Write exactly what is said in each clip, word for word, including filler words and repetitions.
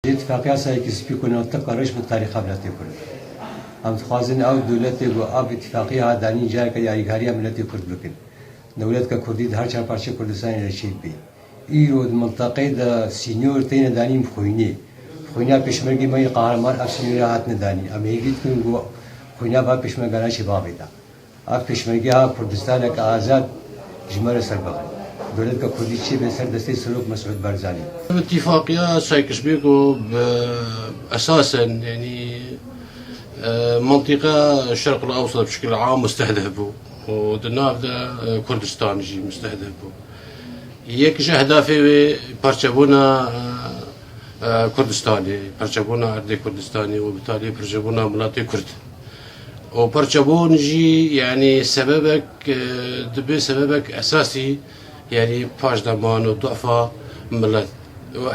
Îtîfaqiya Sykes-Picot navteka reş bi tarîxa miletê Kurd. Em dixwazin ew dewletê ku ev îtîfaqiya hat danîn careke yadîgariya miletê Kurd bikin. Dewletka Kurdî di her çar parçeyê Kurdistanê de çêbibê. Îro di minteqeyê de sînyor têne danîn bi xwînê. Xwîna pêşmergê me yên qehreman ev sînyorê hatine danîn. Em hêvî dikin ku xwîna va pêşmergana jî bavêta. Ev pêşmergeha Kurdistaneke azad ji me re serbixin. Dewletka Kurdî çêbe ser destê Serok Mesûd Barzanî. Îtîfaqiya Sykes-Picot bi esasen, yanî, e, mintîqa Şerq el Ewsat bi şekil am mustehdef bû û di nav de, e, Kurdistan jî mustehdef bû. Yek ji ehdafê wê parçebûna, e, e, Kurdistanê, parçebûna erdê Kurdistanê û bi talî parçebûna miletê Kurd. Û parçebûn jî, yanî sebebek, e, dibe sebebek esasî, yanî paşdaman û dufa milet.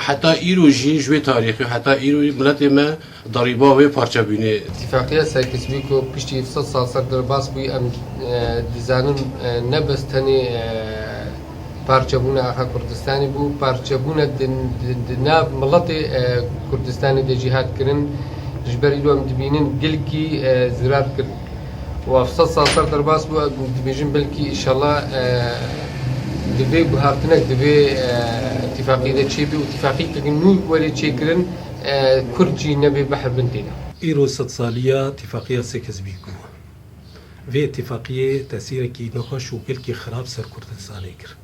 Heta îro jî ji wê tarîxê, heta îro miletê me derîba wê parçebûnê. Îtîfaqiya Sykes-Picot piştî sed sal ser derbas bûyî, em, e, dizanin, e, ne bes tenê, e, parçebûna axa Kurdistanê bû, parçebûna di, di, di nav miletê, e, Kurdistanê de jî hat kirin. Ji ber îro em dibînin gelkî, e, zirar kir. Û ev sed sal ser derbas bû, em dibêjin belkî, înşallah, e, divê guhertinek, divê, e, îtîfaqiyê de çêbe û îtîfaqiyeke nû were çêkirin, e, Kurd jî nebe behr bin tê de. Îro sed saliya îtîfaqiya Sykes-Picot. Vê îtîfaqiyê tesîrekî nexweş û gelkî xirab ser Kurdistanê kir.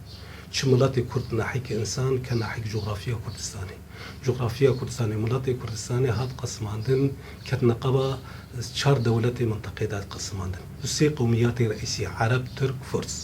Çi miletê Kurd nahîk însan, ke nahîk coxrafya Kurdistanê. Coxrafya Kurdistanê, miletê Kurdistanê hat qesimandin, ket neqeba çar dewletê minteqê de hat qesimandin. Bi sê qewmiyatê reîsî, Ereb, Tirk, Furs.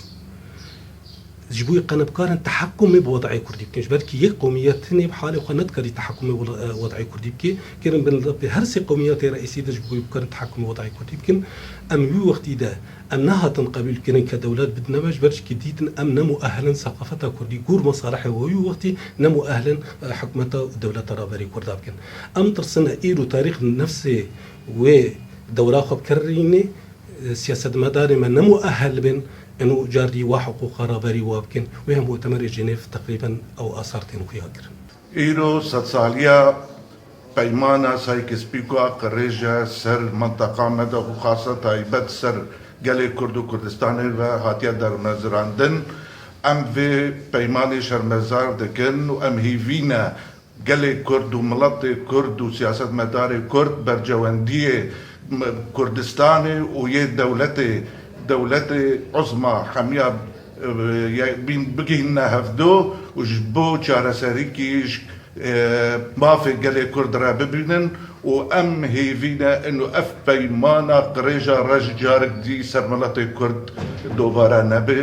Ji bo qe ne bikarin tehekkumê bi wed'ê Kurdî bikin. Ji ber ki yek qewmiyet hinê bi halê xwe ne dikarî tehekkumê wel-, e, wed'ê Kurdî bike. Kirin bin li her sê qewmiyetê reîsî de ji bo bikarin tehekkumê wed'ê Kurdî bikin. Em wî wextî de em nehatin qebûl kirin ke dewlet bidine me, ji ber ki dîtin em ne muehil in seqafeta Kurdî, gor mesalihê we wî wextî ne muehil in, e, hikûmeta û dewleta Raberî Kurda bikin. Em tirsin îro tarîx nefsê wê dewra xwe bikerînê, siyasetmedarê me ne muehel bin, eno cardî wa hiqûqa raberî wa bikin. Wê hem mutemerê Cenêv teqrîben ew asar tên xuya kirin. Îro sedsaliya peymana Sykes-Picot qirêje ser minteqa me de û xasa taybet ser gelê Kurd û Kurdistanê ve hatiye dermezirandin. Em vê peymanê şermezar dikin û em hîvî ne gelê Kurd û miletê Kurd û siyasetmedarê Kurd bercewendiyê m-, Kurdistanê û yê dewletê, dewletê uzma hemiya, e, ye-, bîn-, bigihîne hevdo û ji bo çareserîkî ji, e, mafê gelê Kurd re bibînin û em hêvî ne ino ev peymana qirêja re ji carek dî ser miletê Kurd dubare nebe.